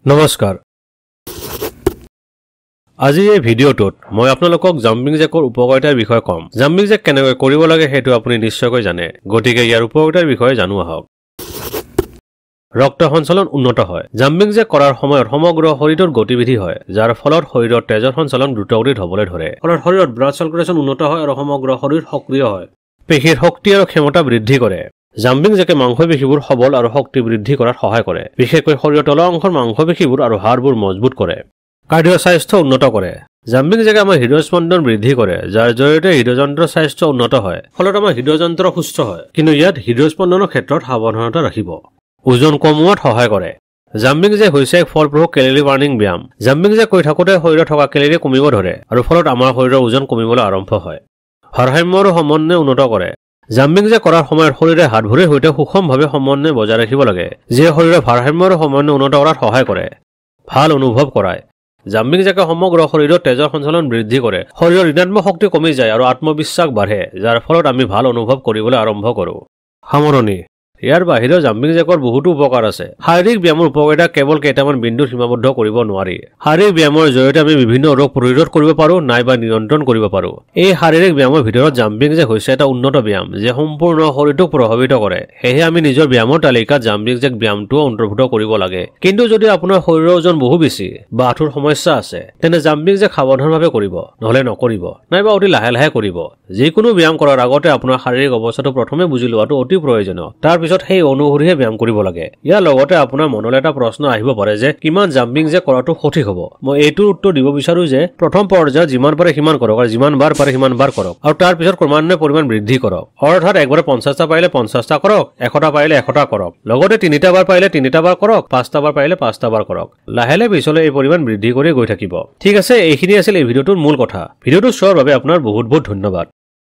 নমস্কাৰ। আজি এই ভিডিঅ'টোত মই আপোনালোকক জাম্পিং জেকৰ উপকাৰিতাৰ বিষয়ে ক'ম। জাম্পিং জেক কেনেকৈ কৰিব লাগে সেইটো আপুনি নিশ্চয়কৈ জানে, গতিকে ইয়াৰ উপকাৰিতাৰ বিষয়ে জানো আহক। ৰক্ত সঞ্চালন উন্নত হয়। জাম্পিং জেক কৰাৰ সময়ত সমগ্ৰ শৰীৰৰ গতিবিধি হয়, যাৰ ফলত শৰীৰত তেজৰ সঞ্চালন দ্ৰুতগতিত হ'বলৈ ধৰে। ফলত শৰীৰত ব্লাড চাৰ্কুলেশ্যন উন্নত হয় আৰু সমগ্ৰ শৰীৰ সক্ৰিয় হয়। পেশীৰ শক্তি আৰু ক্ষমতা বৃদ্ধি কৰে। জাম্পিং জেকে মাংসপেশীবোৰ সবল আৰু শক্তি বৃদ্ধি কৰাত সহায় কৰে। বিশেষকৈ শৰীৰৰ তলৰ অংশৰ মাংসপেশীবোৰ আৰু হাড়বোৰ মজবুত কৰে। কাৰ্ডিঅ' স্বাস্থ্য উন্নত কৰে। জাম্পিং জেকে আমাৰ হৃদস্পন্দন বৃদ্ধি কৰে, যাৰ জৰিয়তে হৃদযন্ত্ৰৰ স্বাস্থ্য উন্নত হয়। ফলত আমাৰ হৃদযন্ত্ৰ সুস্থ হয়। কিন্তু ইয়াত হৃদস্পন্দনৰ ক্ষেত্ৰত সাৱধানতা ৰাখিব। ওজন কমোৱাত সহায় কৰে। জাম্পিং জেক হৈছে এক ফলপ্ৰসূ কেলৰি বাৰ্ণিং ব্যায়াম। জাম্পিং জেক কৰি থাকোঁতে শৰীৰত থকা কেলৰি কমিব ধৰে আৰু ফলত আমাৰ শৰীৰৰ ওজন কমিবলৈ আৰম্ভ হয়। ভাৰসাম্য আৰু সমন্বয় উন্নত কৰে। জাম্পিং জেক কৰাৰ সময়ত শৰীৰে হাত ভৰিৰ সৈতে সুষমভাৱে সমন্বয় বজাই ৰাখিব লাগে, যিয়ে শৰীৰৰ ভাৰসাম্য আৰু সমন্বয় উন্নত কৰাত সহায় কৰে। ভাল অনুভৱ কৰায়। জাম্পিং জেকে সমগ্ৰ শৰীৰত তেজৰ সঞ্চালন বৃদ্ধি কৰে। শৰীৰৰ ঋণাত্মক শক্তি কমি যায় আৰু আত্মবিশ্বাস বাঢ়ে, যাৰ ফলত আমি ভাল অনুভৱ কৰিবলৈ আৰম্ভ কৰোঁ। সামৰণি। ইয়াৰ বাহিৰেও জাম্পিং জেকৰ বহুতো উপকাৰ আছে। শাৰীৰিক ব্যায়ামৰ উপকাৰিতা কেৱল কেইটামান বিন্দুত সীমাবদ্ধ কৰিব নোৱাৰি। শাৰীৰিক ব্যায়ামৰ জৰিয়তে আমি বিভিন্ন ৰোগ প্ৰতিৰোধ কৰিব পাৰোঁ নাইবা নিয়ন্ত্ৰণ কৰিব পাৰোঁ। এই শাৰীৰিক ব্যায়ামৰ ভিতৰত জাম্পিং জেক হৈছে এটা উন্নত ব্যায়াম, যিয়ে সম্পূৰ্ণ শৰীৰটোক প্ৰভাৱিত কৰে। সেয়েহে আমি নিজৰ ব্যায়ামৰ তালিকাত জাম্পিং জেক ব্যায়ামটোও অন্তৰ্ভুক্ত কৰিব লাগে। কিন্তু যদি আপোনাৰ শৰীৰৰ ওজন বহু বেছি বা আঁঠুৰ সমস্যা আছে, তেন্তে জাম্পিং জেক সাৱধানভাৱে কৰিব, নহ'লে নকৰিব, নাইবা অতি লাহে লাহে কৰিব। যিকোনো ব্যায়াম কৰাৰ আগতে আপোনাৰ শাৰীৰিক অৱস্থাটো প্ৰথমে বুজি লোৱাটো অতি প্ৰয়োজনীয়। তাৰপিছত সেই অনুসৰিহে ব্যায়াম কৰিব লাগে। ইয়াৰ লগতে আপোনাৰ মনলৈ এটা প্ৰশ্ন আহিব পাৰে যে কিমান জাম্পিং জেক কৰাটো সঠিক হ'ব। মই এইটোৰ উত্তৰ দিব বিচাৰো যে প্ৰথম পৰ্যায়ত যিমান পাৰে সিমান কৰক আৰু যিমান বাৰ পাৰে সিমান বাৰ কৰক, আৰু তাৰপিছত ক্ৰমান্বয়ে পৰিমাণ বৃদ্ধি কৰক। অৰ্থাৎ একবাৰে 50টা পাৰিলে 50টা কৰক, 100টা পাৰিলে 100টা কৰক, লগতে 3টা বাৰ পাৰিলে 3টা বাৰ কৰক, 5টা বাৰ পাৰিলে 5টা বাৰ কৰক। লাহে লাহে পিছলৈ এই পৰিমাণ বৃদ্ধি কৰি গৈ থাকিব। ঠিক আছে, এইখিনি আছিল এই ভিডিঅ'টোৰ মূল কথা। ভিডিঅ'টো চোৱাৰ বাবে আপোনাৰ বহুত বহুত ধন্যবাদ।